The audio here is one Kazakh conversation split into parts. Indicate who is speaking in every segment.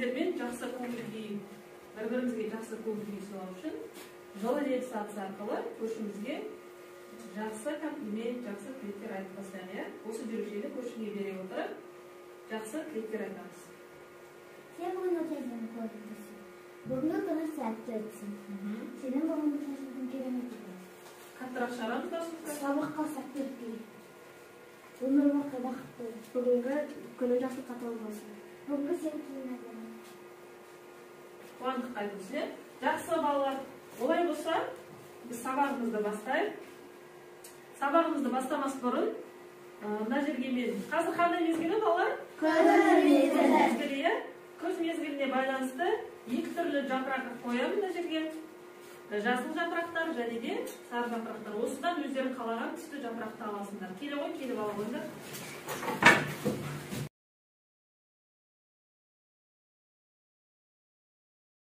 Speaker 1: сіздермен жақсы көңіл күй, бір-бірімізге жақсы көңіл күй сыйлау үшін жылы лебіз әдісі арқылы көршімізге жақсы комплимент, жақсы тілектер айтып бастайық, иә? Осы жүрекшені көршіңе бере отырып, жақсы тілектер айтамыз.
Speaker 2: Сен бүгін өте әдемі көрініп тұрсың. Бүгінгі күні сәтті өтсін. Сенің бүгінгі шашың керемет екен.
Speaker 1: Қаттырақ шығарамыз даусымызды.
Speaker 2: Сабаққа сәттілік тілеймін. Өмір бақи бақытты бол. Бүгінгі күні жақсылыққа толы болсын. Бүгінгі сенің киімің әдемі.
Speaker 1: Қуандық айтыңыз, иә? Жақсы балалар, олай болса, біз сабағымызды бастайық. Сабағымызды бастамас бұрын, мына жерге мен қазір қандай мезгілі балалар?
Speaker 2: Күз мезгілі.
Speaker 1: Иә? Күз мезгіліне байланысты екі түрлі жапырақ қоямын мына жерге. Жасыл жапырақтар және де сары жапырақтар. Осыдан өздерің қалаған түсті жапырақты аласыңдар. Келе ғой, келіп ала қойыңдар.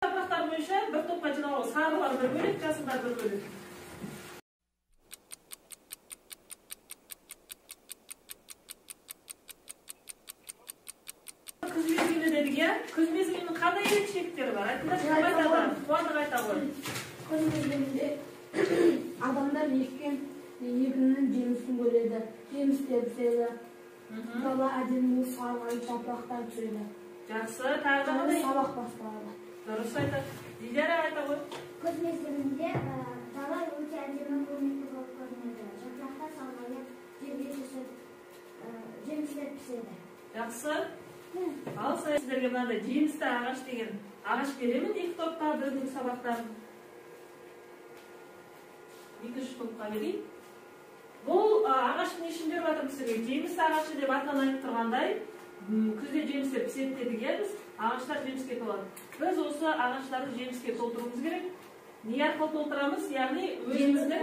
Speaker 1: Жапырақтар бойынша бір топқа жиналып, сарылар бір бөлек, жасылдар бір бөлек. Күз мезгілі дедік, иә? Күз мезгілінің қандай ерекшеліктері бар? Айтыңдаршы, кім айтады? Қуандық айта ғой.
Speaker 3: Күз мезгілінде адамдар еккен егіннің жемісін көреді, жемістер піседі, дала әдемі сарғайып жапырақтар түседі.
Speaker 1: Жақсы, тағы да қандай?
Speaker 3: Сабақ басталады.
Speaker 1: Дұрыс айтады. Диляра айта ғой.
Speaker 2: Күз мезгілінде дала өте әдемі көрнекті болып көрінеді. Жапырақтар сарғайып, жерге түсіп, жемістер піседі.
Speaker 1: Жақсы. Ал сіздерге мынандай жемісті ағаш деген ағаш беремін екі топқа, бүгінгі сабақтан. Екінші топқа берейін. Бұл ағаштың нешін беріп жатырмын сіздерге? Жеміс ағашы деп атынан айтып тұрғандай, күзде жемістер піседі дедік, иә, біз ағаштар жеміске толады. Біз осы ағаштарды жеміске толтыруымыз керек. Не арқылы толтырамыз? Яғни өзіміздің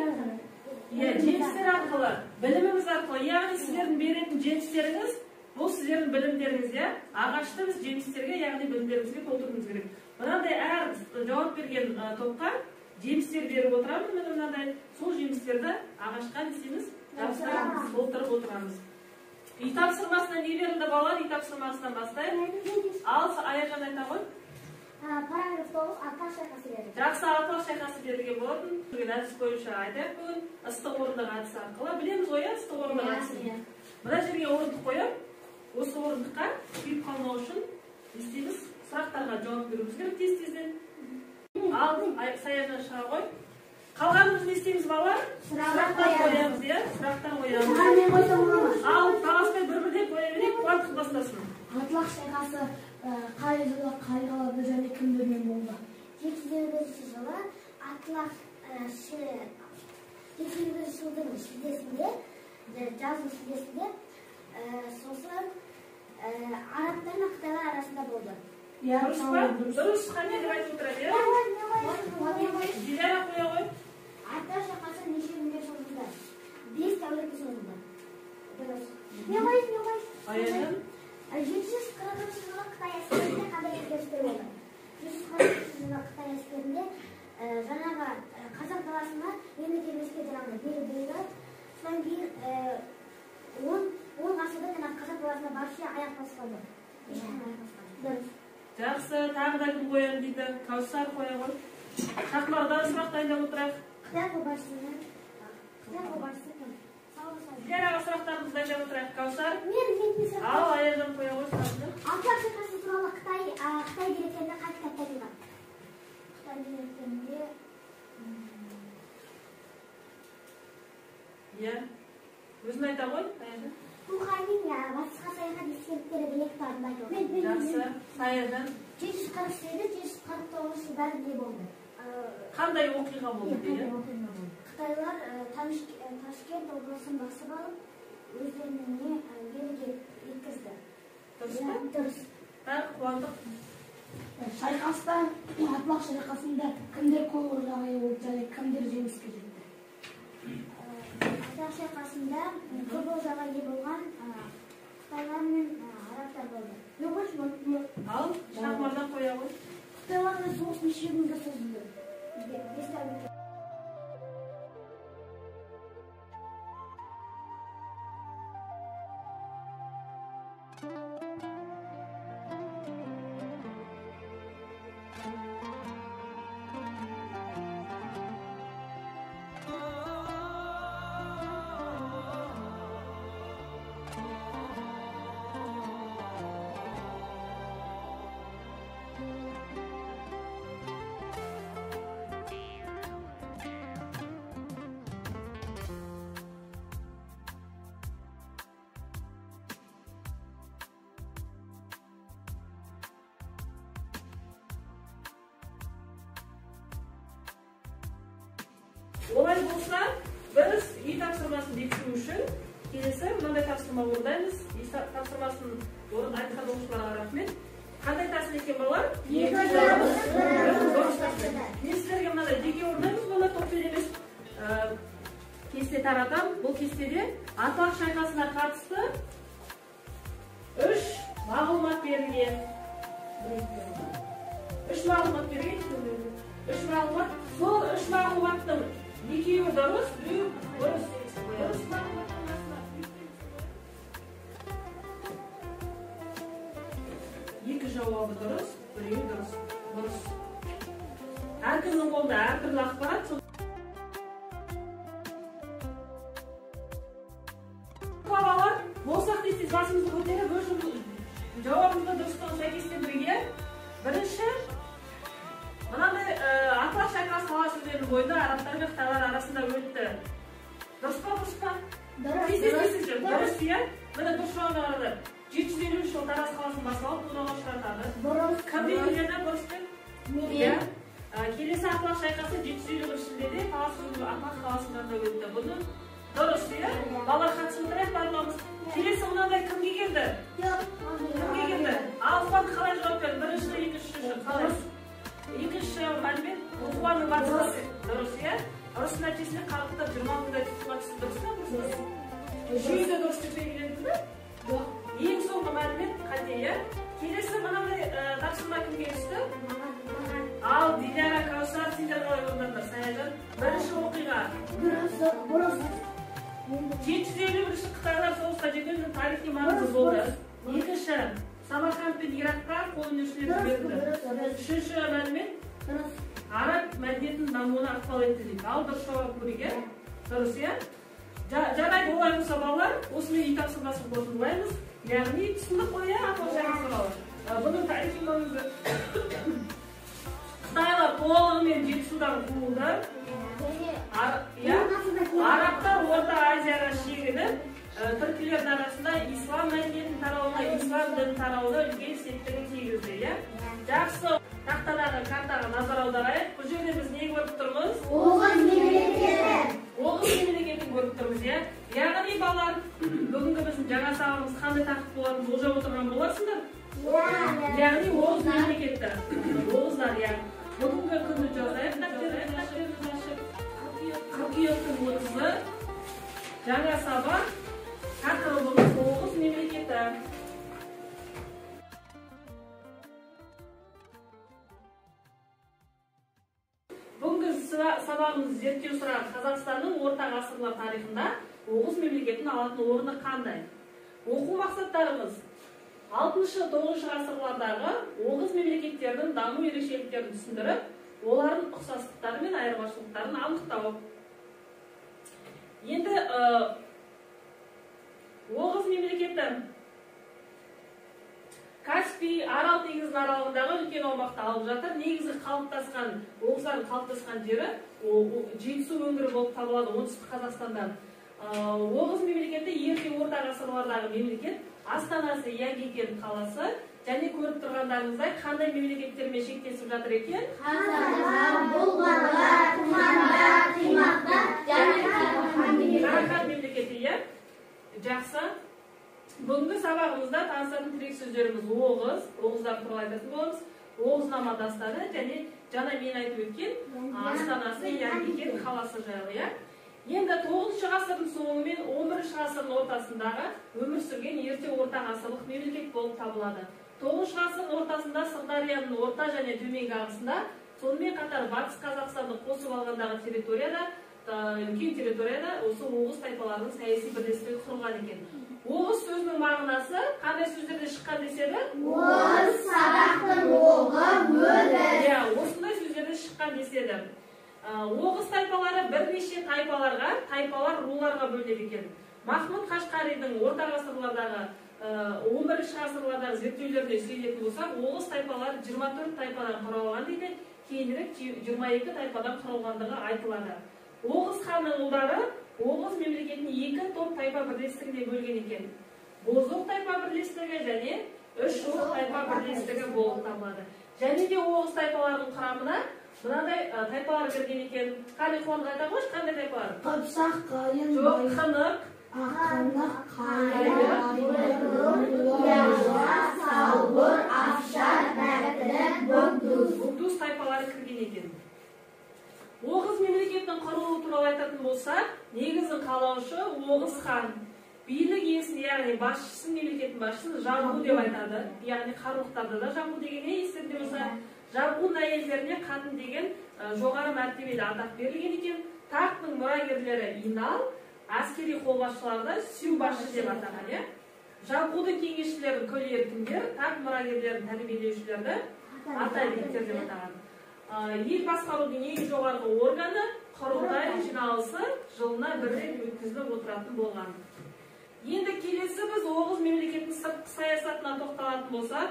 Speaker 1: жемістер арқылы, біліміміз арқылы, яғни сіздердің беретін жемістеріңіз бұл сіздердің білімдеріңіз, иә? Ағашты біз жемістерге, яғни білімдерімізге толтыруымыз керек. Мынандай әр жауап берген топқа жемістер беріп отырамын, міне мынандай. Сол жемістерді ағашқа не істейміз? Жабыстырып, толтырып отырамыз. Үй тапсырмасына не берілді балалар? Үй тапсырмасынан бастайық. Ал Аяжан айта ғой.
Speaker 2: Параграф 9 Атлас шайқасы берілді.
Speaker 1: Жақсы, Атлас шайқасы берілген болатын. Бүгін әдіс бойынша айтайық бүгін. Ыстық орындық әдісі арқылы. Білеміз ғой, иә, ыстық орындық әдісін. Мына жерге орындық қойып, осы орындыққа күйіп қалмау үшін не істейміз? Сұрақтарға жауап беруіміз керек тез-тезден. Ал Саяжан шыға ғой. Қалғанымыз не істейміз балалар? Сұрақтар қоямыз, иә? Сұрақтар қоямыз. Ал таласпай бір-бірден қоя берейік, Қуандық бастасын.
Speaker 3: Атлас шайқасы қай жылы қай қалада және кімдермен болды?
Speaker 2: 751 жылы Атлас 751 жылдың шілдесінде, жаздың шілдесінде, сосын арабтар мен қытайлар арасында болды.
Speaker 1: Дұрыс па? Дұрыс, қане деп айтып отырады, иә? Диляра қоя ғой.
Speaker 2: Атлас шайқасы неше күнге созылды? 5 тәулікке созылды. Дұрыс. Мен қояйын, мен қояйын.
Speaker 1: Аяжан.
Speaker 2: 740 жылы Қытай әскерінде қандай өзгерістер болды? 740 жылы Қытай әскерінде жаңағы қазақ даласына мемлекет жаңағы берілді. Содан кейін 10 ғасырда жаңағы қазақ даласына вообще аяқ баспады. Ешкім аяқ баспады. Дұрыс.
Speaker 1: Жақсы, тағы да кім қоямын дейді? Кәусар қоя ғой. Шахмардан сұрақ дайындап отырайық.
Speaker 2: Қытай қолбасшысы кім?
Speaker 1: Диляраға сұрақтарымызды дайындап отырайық. Кәусар.
Speaker 2: Мен сұрақ.
Speaker 1: Ал Аяжан қоя ғой сұрақты.
Speaker 2: Атлас шайқасы туралы Қытай деректерінде қай кітапта айтылған? Қытай деректерінде
Speaker 1: Иә. Өзің айта ғой, Аяжан.
Speaker 2: Тухайның батысқа саяхат естеліктері деген кітабында айтылған.
Speaker 1: Жақсы. Саяжан.
Speaker 2: 748-749 жылдары не болды?
Speaker 1: Қандай оқиға болды?
Speaker 2: Қытайлар Ташкент облысын басып алып, өздеріне билік еткізді.
Speaker 1: Дұрыс па?
Speaker 2: Дұрыс.
Speaker 1: Тағы Қуандық.
Speaker 3: Шайқаста, Атлас шайқасында кімдер көп олжаға ие болды және кімдер жеңіске жетті?
Speaker 2: Атлас шайқасында көп олжаға ие болған қытайлар мен арабтар болды.
Speaker 1: Ал Шахмардан қоя ғой.
Speaker 2: Қытайлармен соғыс неше күнге созылды? 5 тәулікке.
Speaker 1: Олай болса, біз үй тапсырмасын бекіту үшін келесі мынандай тапсырма орындаймыз. Үй тапсырмасын айтқан оқушыларға рахмет. Қандай тәсіл екен, балалар?
Speaker 2: Екі дұрыс, бір
Speaker 1: бұрыс тәсілі. Мен сіздерге мынандай жеке орындаймыз, балалар, топпен емес. Кесте таратамын. Бұл кестеде Атлақ шайқасына қатысты 3 мағлұмат берілген. 3 мағлұмат берілген. 3 мағлұмат. Сол 3 мағлұматтың екеуі дұрыс, біреуі бұрыс. Дұрыс мағлұматтың астына екі жауабы дұрыс, біреуі дұрыс. Бұрыс. Әркімнің қолында әртүрлі ақпарат. Балалар, болсақ тез басымызды көтеріп, өз жауабымызды дұрыстығын сәйкестендіруге. Бірінші, мынандай Атлақ шайқасы Талас өзенінің бойында арабтар мен қытайлар арасында өтті. Дұрыс па, бұрыс па?
Speaker 2: Дұрыс.
Speaker 1: Дұрыс, иә? Міне дұрыс жауабына қараңдар. 753 жыл Тараз қаласын басып алып, қудалауға ұшыратады.
Speaker 2: Бұрыс.
Speaker 1: Кім белгіледі бұрыс деп?
Speaker 2: Мен.
Speaker 1: Келесі Атлақ шайқасы 751 шілдеде Талас өзенінің Атлақ қаласының жанында өтті. Бұны дұрыс, иә? Балалар қатысып отырайық барлығымыз. Келесі мынандай кімге келді? Кімге келді? Ал Ұлпан қалай жауап берді? Бірінші, екінші, үшінші. Қалай? Екінші мәлімет Ұлпанның батысы. Дұрыс, иә? Ұрыс нәтижесінде қалықтар 20 мыңдай тұтқынға түсті. Дұрыс па, бұрыс па? Үшеуі де дұрыс деп белгіленді ме?
Speaker 3: Жоқ.
Speaker 1: Ең соңғы мәлімет қате, иә? Келесі мынандай тапсырма кімге түсті? Ал Диляра, Каусар, сендер қалай орындадыңдар? Саяжан, бірінші оқиға.
Speaker 2: Бұрыс.
Speaker 1: 751 қытайлар соғысқа жеткен тарихи маңызы болды. Екінші, Самарқанд пен Иракқа қолөнершілер жіберді. Үшінші мәлімет араб мәдениетінің дамуына ықпал етті дейді. Ал дұрыс жауап көрейік, иә? Дұрыс, иә? Жарайды, олай болса, балалар, осымен үй тапсырмасын қорытындылаймыз. Яғни түсіндік қой, иә, Атлақ шайқасы туралы. Бұның тарихи маңызы. Қытайлар толығымен Жетісудан қуылды. Арабтар Орта Азияға шегініп, түркілердің арасында ислам мәдениетінің тарауына, ислам дінінің тарауына үлкен септігін тигізді, иә? Жақсы, тақтадағы картаға назар аударайық. Бұл жерде біз не көріп тұрмыз?
Speaker 2: Оғыз мемлекеті.
Speaker 1: Оғыз мемлекетін көріп тұрмыз, иә? Яғни, балалар, бүгінгі біздің жаңа сабағымыз қандай тақырып болатынын болжап отырған боларсыңдар? Яғни Оғыз мемлекеті. Оғыздар, иә. Бүгінгі күнді жазайық, дәптерімізді ашып. Қыркүйектің 30-ы жаңа сабақ, тақырыбымыз Оғыз мемлекеті. Бүгінгі сабағымыз зерттеу сұрағы: Қазақстанның орта ғасырлар тарихында Оғыз мемлекетінің алатын орны қандай? Оқу мақсаттарымыз: 6-9 ғасырлардағы Оғыз мемлекеттерінің даму ерекшеліктерін түсіндіріп, олардың ұқсастықтары мен айырмашылықтарын анықтау. Енді Оғыз мемлекеті Каспий, Арал теңізінің аралығындағы үлкен аумақты алып жатыр. Негізгі қалыптасқан, оғыздардың қалыптасқан жері Жетісу өңірі болып табылады, оңтүстік Қазақстанда. Оғыз мемлекеті ерте орта ғасырлардағы мемлекет, астанасы Ягикент қаласы. Және көріп тұрғандарыңыздай қандай мемлекеттермен шектесіп жатыр екен?
Speaker 2: Қазақтар, бұлғарлар, тұмандар, қимақтар және
Speaker 1: Қарахан мемлекеті, иә? Жақсы. Бүгінгі сабағымызда танысатын тірек сөздеріміз оғыз, оғыздар туралы айтатын боламыз. Оғызнама дастаны және жаңа мен айтып өткен астанасы Ягикент қаласы жайлы, иә? Енді 9 ғасырдың соңы мен 11 ғасырдың ортасындағы өмір сүрген ерте орта ғасырлық мемлекет болып табылады. 9 ғасырдың ортасында Сырдарияның орта және төменгі ағысында, сонымен қатар Батыс Қазақстанды қосып алғандағы территорияда, үлкен территорияда осы оғыз тайпаларының саяси бірлестігі құрылған екен. Оғыз сөзінің мағынасы қандай сөздерден шыққан деседі?
Speaker 2: Оғыз, садақтың оғы, өгіз.
Speaker 1: Иә, осындай сөздерден шыққан деседі. Оғыз тайпалары бірнеше тайпаларға, тайпалар руларға бөлінеді екен. Махмұд Қашқаридің орта ғасырлардағы, 11 ғасырлардағы зерттеулеріне сүйенетін болсақ, оғыз тайпалары 24 тайпадан құралған дейді, кейінірек 22 тайпадан құралғандығы айтылады. Оғыз ханның ұлдары Оғыз мемлекетін екі топ тайпа бірлестігіне бөлген екен. Бозоқ тайпа бірлестігі және үш оқ тайпа бірлестігі болып табылады. Және де оғыз тайпаларының құрамына Мынандай тайпалар кірген екен. Қане, Қуандық, айта қойшы, қандай тайпалар?
Speaker 3: Қыпшақ, қайын,
Speaker 1: Жоқ, қынық,
Speaker 3: Қынық,
Speaker 1: қайын,
Speaker 2: Салбыр, Афшар, Бәкірі, Богдус.
Speaker 1: Богдус тайпалары кірген екен. Оғыз мемлекетінің құрылуы туралы айтатын болсақ, негізін қалаушы Оғыз хан. Билік иесін, яғни басшысын, мемлекеттің басшысын Жабғу деп айтады. Яғни қарлықтарды да Жабғу деген не естерінде болса, Жабғудың әйелдеріне қатын деген жоғары мәртебелі атақ берілген екен. Тақтың мұрагерлері Инал, әскери қолбасшыларды Сюбашы деп атаған, иә? Жабғудың кеңесшілерін күл еркіндер, тақ мұрагерлерін тәрбиелеушілерді атабектер деп атаған. Ел басқарудың ең жоғарғы органы құрылтай жиналысы жылына бір рет өткізіліп отыратын болған. Енді келесі біз Оғыз мемлекетінің сыртқы саясатына тоқталатын болсақ,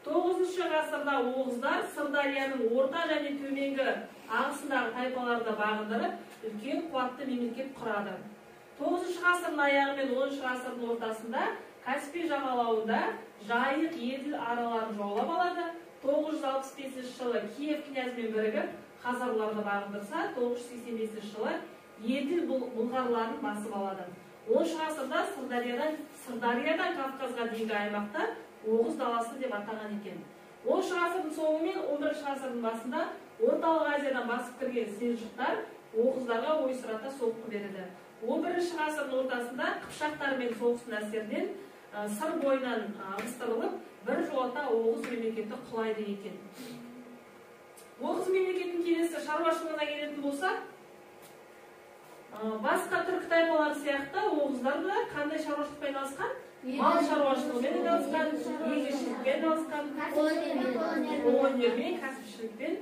Speaker 1: 9 ғасырда оғыздар Сырдарияның орта және төменгі ағысындағы тайпаларды бағындырып, үлкен қуатты мемлекет құрады. 9 ғасырдың аяғы мен 10 ғасырдың ортасында Каспий жағалауында Жайық, Еділ араларын жаулап алады. 965 жылы Киев князімен бірігіп хазарларды бағындырса, 985 жылы Еділ бұлғарларын басып алады. 10 ғасырда Сырдариядан Кавказға дейінгі аймақта Оғыз даласы деп атаған екен. 10 ғасырдың соңы мен 11 ғасырдың басында Орталық Азиядан басып кірген селжұқтар оғыздарға ойсырата соққы береді. 11 ғасырдың ортасында қыпшақтармен соғыстың әсерінен Сыр бойынан ығыстырылып, бір жолата Оғыз мемлекеті құлайды екен. Оғыз мемлекетінің келесі шаруашылығына келетін болсақ, басқа түркі тайпалары сияқты оғыздар да қандай шаруашылықпен айналысқан? Мал шаруашылығымен айналысқан, егіншілікпен айналысқан, қолөнермен, кәсіпшілікпен,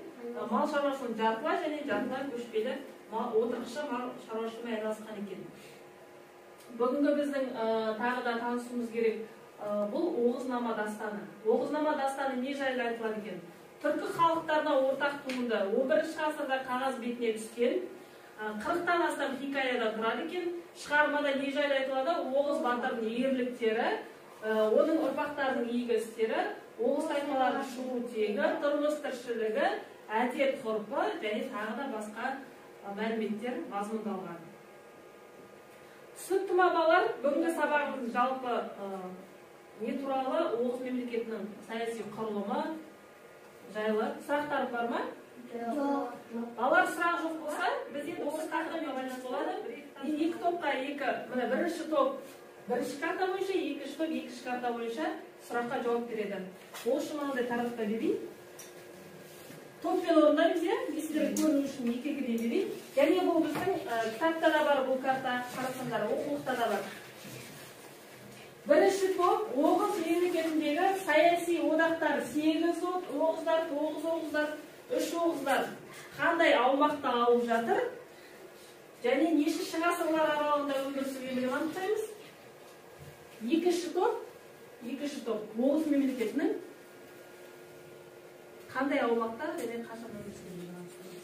Speaker 1: мал шаруашылығын жартылай және жартылай көшпелі отырықшы мал шаруашылығымен айналысқан екен. Бүгінгі біздің тағы да танысуымыз керек, бұл Оғызнама дастаны. Оғызнама дастаны не жайлы айтылады екен? Түркі халықтарына ортақ туынды 11 ғасырда қағаз бетіне түскен 40-тан астам хикаядан тұрады екен. Шығармада не жайлы айтылады? Оғыз батырдың ерліктері, оның ұрпақтарының игі істері, оғыз тайпаларының шығу тегі, тұрмыс тіршілігі, әдет ғұрпы және тағы да басқа мәліметтер мазмұндалған. Түсінікті ма, балалар? Бүгінгі сабағымыз жалпы не туралы? Оғыз мемлекетінің саяси құрылымы жайлы. Сұрақтар бар ма?
Speaker 2: Жоқ.
Speaker 1: Балалар, сұрақ жоқ болса, біз енді осы тақырыппен байланысты болады. Енді екі топқа екі, міне бірінші топ бірінші карта бойынша, екінші топ екінші карта бойынша сұраққа жауап береді. Ол үшін мынандай таратпа берейін. Топпен орындаймыз, иә? Мен сіздерге көріну үшін екі екіден берейін. Және бұл біздің кітапта да бар бұл карта, қарасаңдар, оқулықта да бар. Бірінші топ Оғыз мемлекетіндегі саяси одақтар 8 оғыздар, 9 оғыздар, 3 оғыздар қандай аумақты алып жатыр және нешінші ғасырлар аралығында өмір сүргендігін анықтаймыз. Екінші топ Оғыз мемлекетінің қандай аумақта және қашан өмір сүргендігін анықтаймыз.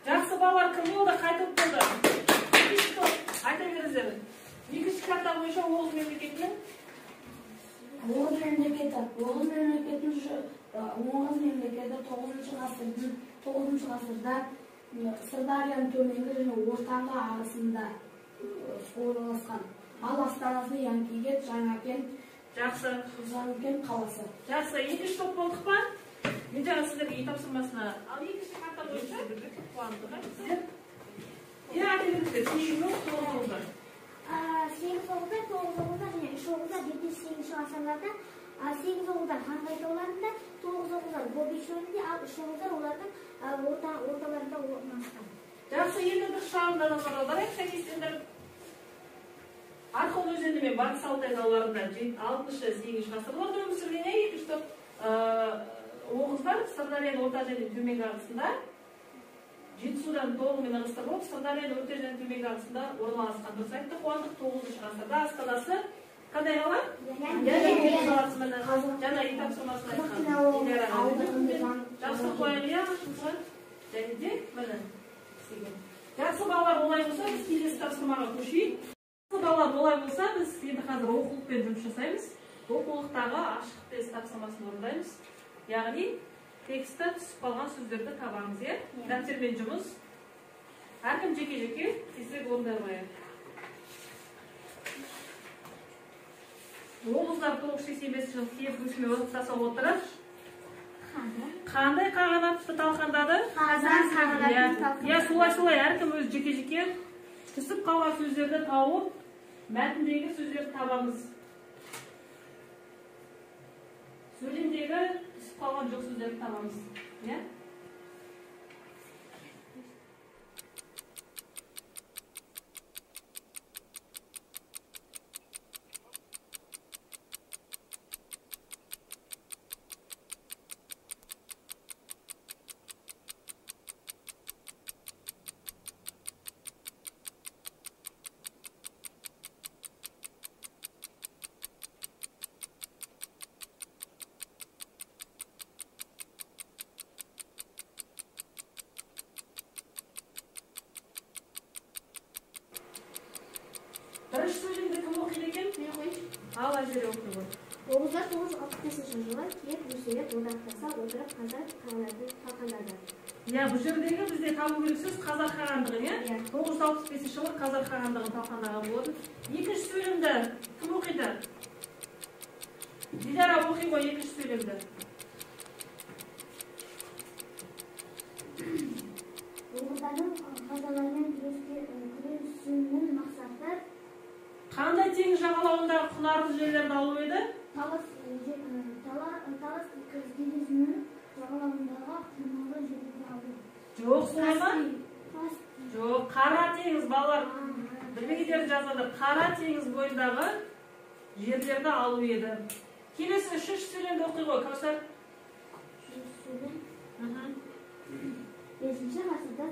Speaker 1: Жақсы, балалар, кім болды? Қай топ болды? Екінші топ. Айта беріңіздер. Екінші карта бойынша Оғыз мемлекетінің
Speaker 3: Оғыз мемлекеті 9 ғасырда Сырдарияның төменгі және ортаңғы ағысында орналасқан. Ал астанасы Янкигет, Жаңакент.
Speaker 1: Жақсы.
Speaker 3: Жаңакент қаласы.
Speaker 1: Жақсы, екінші топ болдық па? Мен жаңа сіздерге үй тапсырмасына ал екінші карта бойынша қуандық, сіздер. Иә, айта беріңіздер. 8 оғыз, 9 оғыздар.
Speaker 2: 8 оғыздар, 9 оғыздар және 3 оғыздар 7-8 ғасырларда, 8 оғыздар Хангай тауларында, 9 оғыздар Гоби шөлінде, ал 3 оғыздар олардың орталарында орналасқан.
Speaker 1: Жақсы, енді бір шағын назар аударайық, сәйкестендіріп. Архон өзені мен Батыс Алтай тауларында 6-8 ғасырларда өмір сүрген екінші топ оғыздар Сырдарияның орта және төменгі ағысында Жетісудан толығымен ығыстырылып, Сырдарияның орта және төменгі ағысында орналасқан. Дұрыс айтты Қуандық. 9 ғасырда астанасы қандай қала? Янкигет қаласы. Міне жаңа үй тапсырмасын айтқан. Жақсы, қояйық, иә, Және де міне істеген. Жақсы балалар, олай болса біз келесі тапсырмаға көшейік. Жақсы балалар, олай болса біз енді қазір оқулықпен жұмыс жасаймыз. Оқулықтағы ашық тест тапсырмасын орындаймыз. Яғни текстте түсіп қалған сөздерді табамыз, иә? Дәптермен жұмыс. Әркім жеке-жеке тезірек орындай қояйық. Оғыздар 985 жылы Киев Русьмен одақтаса отырып, қандай қағанатты талқандады?
Speaker 2: Қазан қағанатын талқандады.
Speaker 1: Иә, солай-солай әркім өз жеке-жеке түсіп қалған сөздерді тауып, мәтіндегі сөздерді табамыз. Сөйлемдегі түсіп қалған жоқ сөздерді табамыз. Иә? Бірінші сөйлемді кім оқиды екен?
Speaker 2: Мен оқиын.
Speaker 1: Ал, Айзере оқи ғой.
Speaker 2: Оғыздар 965 жылы Киев Русьмен одақтаса отырып Қазан қағанатын талқандады.
Speaker 1: Иә, бұл жердегі бізде табу керек сөз Қазақ қағандығы, иә?
Speaker 2: Иә.
Speaker 1: 965 жылы Қазақ қағандығын талқандаған болатын. Екінші сөйлемді кім оқиды? Диляра оқи ғой екінші сөйлемді.
Speaker 2: Оғыздардың қазалармен күресуінің мақсаты
Speaker 1: қандай теңіз жағалауындағы құнарлы жерлерді алу еді?
Speaker 2: Талас теңізінің жағалауындағы құнарлы жерлерді алу.
Speaker 1: Жоқ, солай ма? Жоқ, Қара теңіз, балалар. Білмегендерді жазыңдар. Қара теңіз бойындағы жерлерді алу еді. Келесі үшінші сөйлемді оқи ғой, Кәусар.
Speaker 2: Үшінші сөйлем. 5-ші ғасырда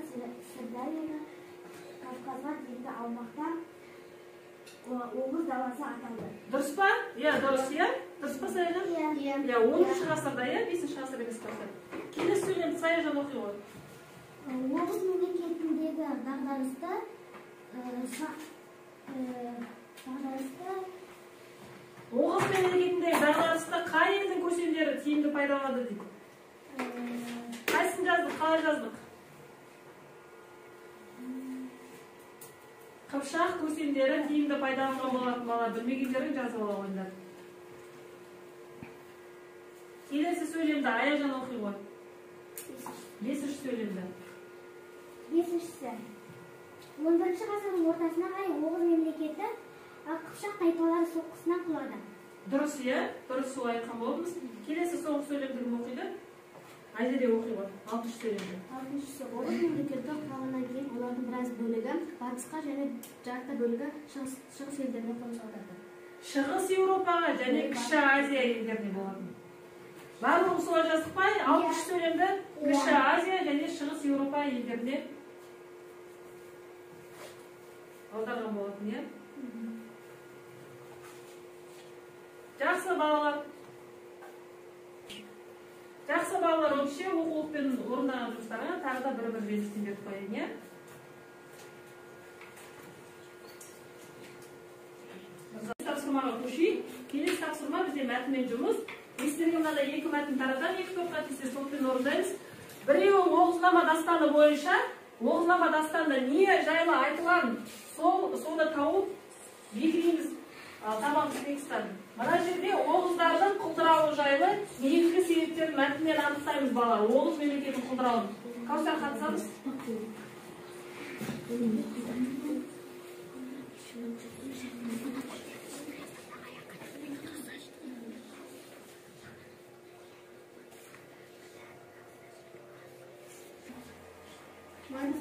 Speaker 2: Сырдарияда Кавказға дейінгі аумақта Оғыз даласы аталды.
Speaker 1: Дұрыс па? Иә, дұрыс, иә? Дұрыс па, Саяжан?
Speaker 2: Иә.
Speaker 1: Иә, 10-шы ғасырда, иә? 5-ші ғасыр емес, Кәусар. Келесі сөйлемді Саяжан оқи ғой.
Speaker 2: Оғыз мемлекетіндегі дағдарысты
Speaker 1: Оғыз мемлекетіндегі дағдарысты қай елдің көсемдері тиімді пайдаланды дейді? Қайсысын жаздық, қалай жаздық? Қыпшақ көсемдері тиімді пайдаланған болатын, бала білмегендерін жазып ала қойыңдар. Келесі сөйлемді Аяжан оқи ғой. Бесінші сөйлемді.
Speaker 2: Бесіншісі. 11-ші ғасырдың ортасына қарай Оғыз мемлекеті Қыпшақ тайпалары соққысынан құлады.
Speaker 1: Дұрыс, иә? Дұрыс, солай айтқан болдыңыз. Келесі соңғы сөйлемді кім оқиды? Айзере оқи ғой. 6-шы сөйлемді.
Speaker 2: 6-шысы. Оғыз мемлекеті құлағаннан кейін олардың біраз бөлігі батысқа және жарты бөлігі шығыс елдеріне қоныс аударды.
Speaker 1: Шығыс Еуропаға және Кіші Азия елдеріне болатын. Барлығы солай жаздық па? 6-шы сөйлемді Кіші Азия және Шығыс Еуропа елдеріне аударған болатын, иә? Жақсы балалар. Жақсы балалар, онша оқулықпен орындаған жұмыстарға тағы да бір-бір жемістен беріп қояйын, иә? Тапсырмаға көшейік. Келесі тапсырма бізде мәтінмен жұмыс. Сіздерге мынандай екі мәтін таратамын, екі топқа тисе сотпен орындаймыз. Біреуі Оғызнама дастаны бойынша, Оғызнама дастанында не жайлы айтылған, соны тауып белгілейміз, табамыз тексттен. Мына жерде оғыздардың құлдырауы жайлы негізгі себептерін мәтіннен анықтаймыз, балалар. Оғыз мемлекетінің құлдырауын. Кәусар, қатысамыз.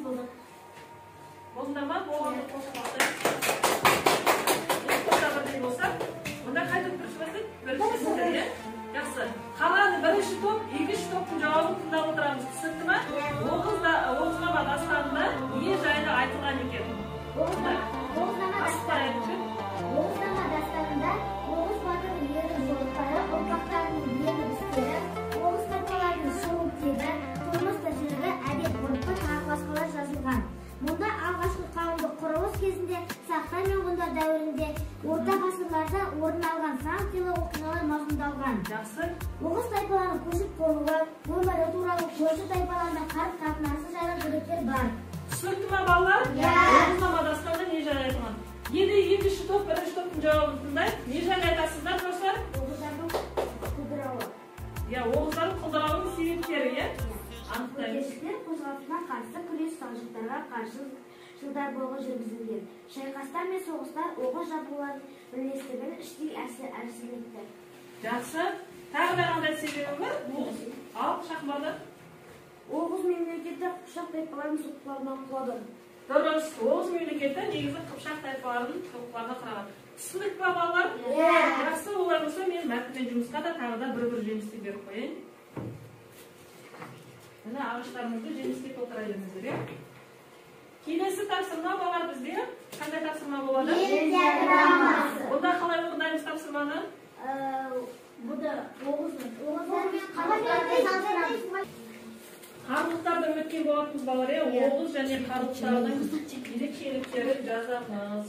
Speaker 2: Болды.
Speaker 1: Болдыңдар ма? Болғанды қол шапалақтаймыз. Екі топта бірдей болса, онда қай топ бірінші бастайды? Бірінші сіздер, иә? Жақсы. Қалғаны бірінші топ, екінші топтың жауабын тыңдап отырамыз. Түсінікті ма? Оғызнама дастанында не жайлы айтылған екен?
Speaker 2: Оғызнама дастанында Оғыз батырдың ерлік жорықтары, ұрпақтарының ерлік істері, Оғыз тайпаларының шығу тегі, тұрмыс тіршілігі, әдет ғұрпы, орын алған сан қилы оқиғалар мазмұндалған.
Speaker 1: Жақсы.
Speaker 2: Оғыз тайпаларының көшіп қонуы, өмірі туралы, көрші тайпалармен қарым-қатынасы жайлы деректер бар.
Speaker 1: Түсінікті ма, балалар?
Speaker 2: Иә.
Speaker 1: Оғызнама дастанда не жайлы айтылған? Енді екінші топ бірінші топтың жауабын тыңдайық. Не жайлы айтасыздар, достар?
Speaker 2: Оғыздардың құлдырауы.
Speaker 1: Иә, оғыздардың құлдырауының себептері, иә? Анықтаймыз.
Speaker 2: Көтерілістер қозғалысына қарсы күрес салжықтарға қарсы жылдар бойы жүргізілген. Шайқастар мен соғыстар оғыз жабулар бірлестігін іштей әлсіретті.
Speaker 1: Жақсы. Тағы да қандай себебі бар? Оғыз. Ал, Шахмардан.
Speaker 3: Оғыз мемлекеті қыпшақ тайпаларының соққыларынан құлады.
Speaker 1: Дұрыс. Оғыз мемлекеті негізі қыпшақ тайпаларының соққыларына құраған. Түсінік па, балалар?
Speaker 2: Иә.
Speaker 1: Жақсы, олай болса мен мәтінмен жұмысқа да тағы да бір-бір жемістен беріп қояйын. Міне ағаштарыңызды жеміске толтыра беріңіздер, иә? Келесі тапсырма, балалар, бізде қандай тапсырма болады?
Speaker 2: Венн диаграммасы.
Speaker 1: Бұнда қалай орындаймыз тапсырманы?
Speaker 2: Бұда оғыздар мен қарлықтарды
Speaker 1: Қарлықтарды өткен болатынбыз, балалар, иә? Оғыз және қарлықтардың ерекшеліктерін жазамыз.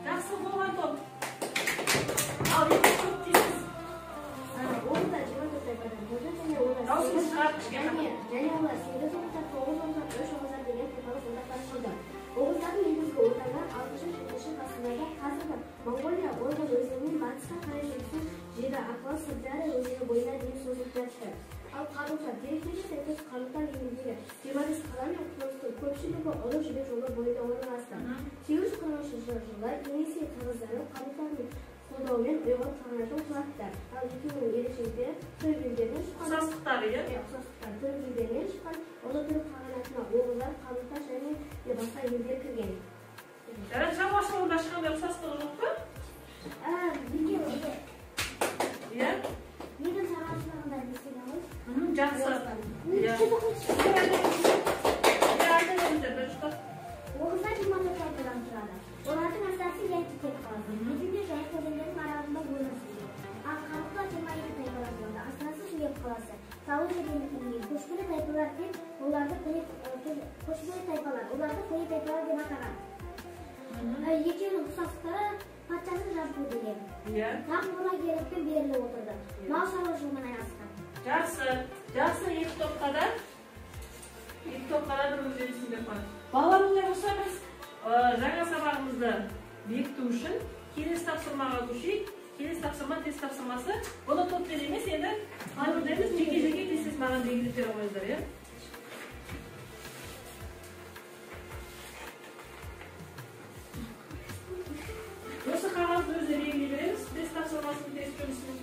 Speaker 1: Жақсы болған топ. Ал екінші топ дейсіз.
Speaker 2: Оғыздар 24 тайпадан тұрды және олар
Speaker 1: Дауысыңызды шығарып кішкене.
Speaker 2: және олар 8 оғыздар, 9 оғыздар, 3 оғыздар деген тайпалық одақтар құрды. Оғыздардың негізгі отаны 6-7 ғасырларда қазіргі Моңғолия Ойғыр өзенінен батысқа қарай Жетісу жері арқылы Сырдария өзені бойына дейін созылып жатты. Ал қарлықтар деректерге сәйкес қарлықтар еліндегі 25 қала мен қоныстың көпшілігі Ұлы Жібек жолы бойында орналасты. 843 жылы Енисей қырғыздары қарлықтардың қолдауымен Ұйғыр қағанатын құлатты. Ал екеуінің ерекшеліктері түрік елдерінен шыққан
Speaker 1: Ұқсастықтары, иә?
Speaker 2: Иә, ұқсастықтары түрік елдерінен шыққан Ұлы Түрік қағанатына оғыздар, қарлықтар және де басқа елдер кірген.
Speaker 1: Жарайды, шаруашылығында ешқандай ұқсастығы жоқ па? Иә?
Speaker 2: Егін шаруашылығында не істеген ғой?
Speaker 1: Жақсы. Иә. Иә, айта беріңіздер, бірінші топ.
Speaker 2: Оғыздар 24 тайпадан тұрады. Олардың астанасы Яйтүтек қаласы. Кезінде Жайық өзендерінің аралығында өмір сүрген. Ал қарлықтар 22 тайпадан тұрады. Астанасы Жүйек қаласы. Таулы жерде мекендеген. Көшпелі тайпалар деп оларды көшпелі тайпалар, оларды көне тайпалар деп атаған. Екеуінің ұқсастықтары патшасы Жабғу деген.
Speaker 1: Иә.
Speaker 2: Тақ мұрагерлікпен беріліп отырды. Мал шаруашылығымен айналысқан.
Speaker 1: Жақсы. Жақсы, екі топқа да бір жемісін беріп қояйық. Балалар, олай болса біз жаңа сабағымызды бекіту үшін келесі тапсырмаға көшейік. Келесі тапсырма тест тапсырмасы. Бұны топпен емес, енді қалай орындаймыз? Жеке-жеке тез-тез маған белгілеп бере қойыңыздар, иә? Осы қағазды өзіне белгілей береміз. Тест тапсырмасын, тест жұмысын.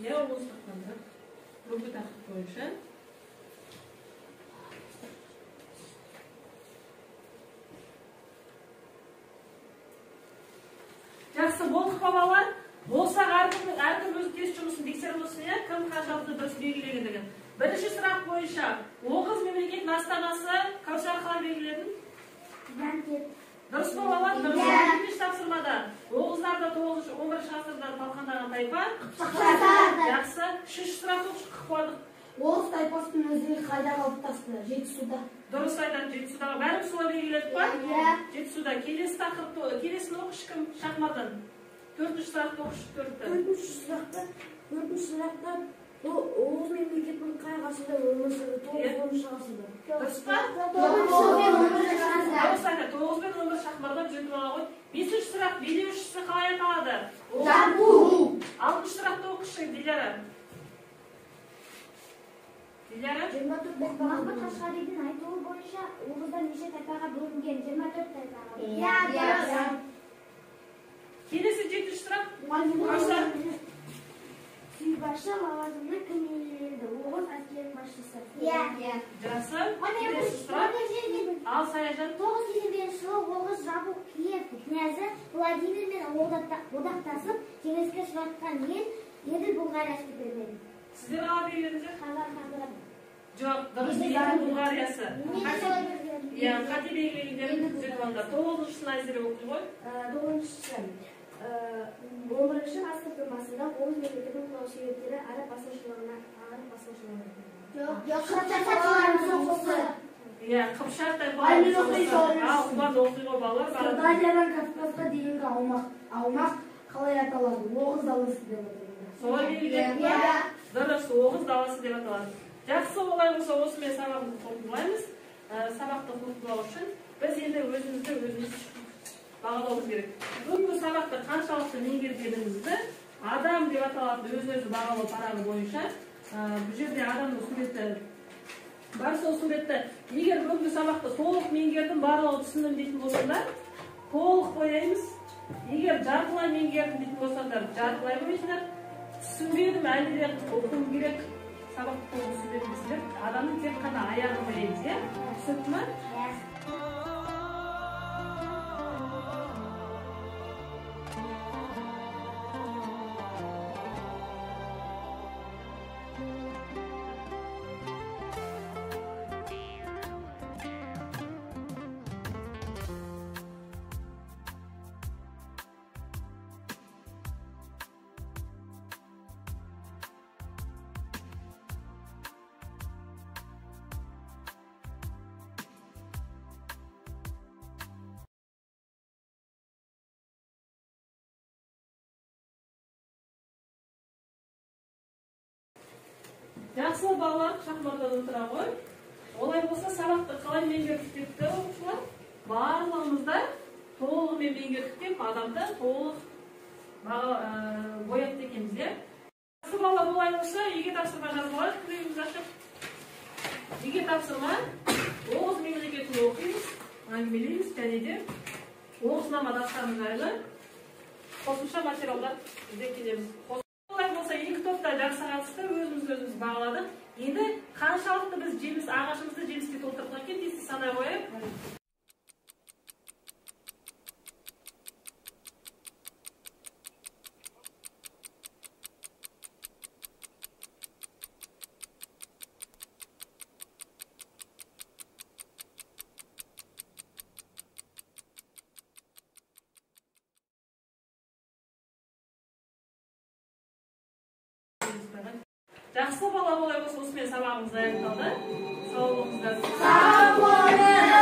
Speaker 1: Иә, оғыз таққанда бүгінгі тақырып бойынша. Жақсы, болдық па, балалар? Болсақ, әркім өз тест жұмысын тексеріп отырсын, иә? Кім қаншалықты дұрыс белгілегендігін. Бірінші сұрақ бойынша оғыз мемлекетінің астанасы Кәусар қалай белгіледің?
Speaker 2: Жанкет.
Speaker 1: Дұрыс па, балалар? Дұрыс. Екінші тапсырмада оғыздарда 9-11 ғасырда талқандаған тайпа. Жақсы. Үшінші сұрақты қойдық.
Speaker 3: Оғыз тайпасының өзегі қайда қалыптасты? Жетісуда.
Speaker 1: Дұрыс айтады, Жетісудағы. Бәріміз солай белгіледік па?
Speaker 2: Иә.
Speaker 1: Жетісуда. Келесі тақырыпты, келесін оқышы кім? Шахмардан. Төртінші сұрақты оқышы, төртті.
Speaker 3: Төртінші сұрақта Оғыз мемлекетінің қай ғасырда өмір сүрді? 9-10 ғасырда.
Speaker 1: Дұрыс па?
Speaker 2: 9 пен 11 ғасырда.
Speaker 1: Дұрыс айтады. 9 пен 11 Шахмардан түзетіп ала ғой. Бесінші сұрақ, билеушісі қалай аталады?
Speaker 2: Жабғу.
Speaker 1: Алтыншы сұрақты оқышы, Диляра. Диляра?
Speaker 2: 24. Махмұт Қашғаридің айтуы бойынша оғыздар неше тайпаға бөлінген? 24 тайпаға. Иә, дұрыс.
Speaker 1: Келесі жетінші сұрақ. Оқушылар.
Speaker 2: Сүйбашы лауазымын кім иеленді? Оғыз әскерінің басшысы. Иә.
Speaker 1: Жақсы. Келесі сұрақ. Ал Саяжан.
Speaker 2: 985 жылы Оғыз Жабу Киев князі Владимирмен одақтасып, жеңіске ұшыратқан ел Еділ Бұлғариясы деп белгіленді.
Speaker 1: Сіздер қалай белгіледіңіздер?
Speaker 2: Хазар хандығы.
Speaker 1: Жоқ, дұрыс, Еділ Бұлғариясы. Иә, қате белгілегендерін түзетіп алыңдар. 9-шысын Айзере оқи ғой.
Speaker 2: 9-шысы. 11-ші ғасырдың басында Оғыз мемлекетінің құлау себептері араб басқыншылығына. Жоқ, Қыпшақ тайпаларының соғысы.
Speaker 1: Иә, Қыпшақ тайпаларының соғысы. Ал, Ұлан оқи ғой балалар.
Speaker 3: Сырдариядан Кавказға дейінгі аумақ қалай аталады? Оғыз даласы деп аталады.
Speaker 1: Солай белгіледік пе? Дұрыс, Оғыз даласы деп аталады. Жақсы, олай болса осымен сабағымызды қорытындылаймыз. Сабақты қорытындылау үшін біз енді өзімізді өзіміз бағалауымыз керек. Бүгінгі сабақты қаншалықты меңгергенімізді адам деп аталатын өзін-өзі бағалау парағы бойынша бұл жерде адамның суреті бар, сол суретті егер бүгінгі сабақты толық меңгердім, барлығын түсіндім дейтін болсаңдар, толық бояймыз. Егер жартылай меңгердім дейтін болсаңдар, жартылай бояйсыңдар. Түсінбедім, әлі де оқуым керек, сабақты толық түсінбедім десеңдер, адамның тек қана аяғын бояймыз, иә? Түсінікті ма? Жақсы, балалар, шахматтан отыра ғой. Олай болса сабақты қалай меңгердік депті оқушылар? Барлығымыз да толығымен меңгердік деп адамды толық боятты екенбіз, иә? Жақсы, балалар, олай болса үйге тапсырма жазып алайық, күрегімізді ашып. Үйге тапсырма Оғыз мемлекетін оқимыз, әңгімелейміз және де Оғызнама дастаны жайлы қосымша материалдар іздеп келеміз. Олай болса екі топта жақсы қатысты, өзімізді өзіміз бағаладық. Енді қаншалықты біз жеміс ағашымызды жеміске толтырдық екен дейсіз, санай қояйық. Жақсы, бала, олай болса осымен сабағымыз аяқталды. Сау болыңыздар.
Speaker 2: Сау болыңыз.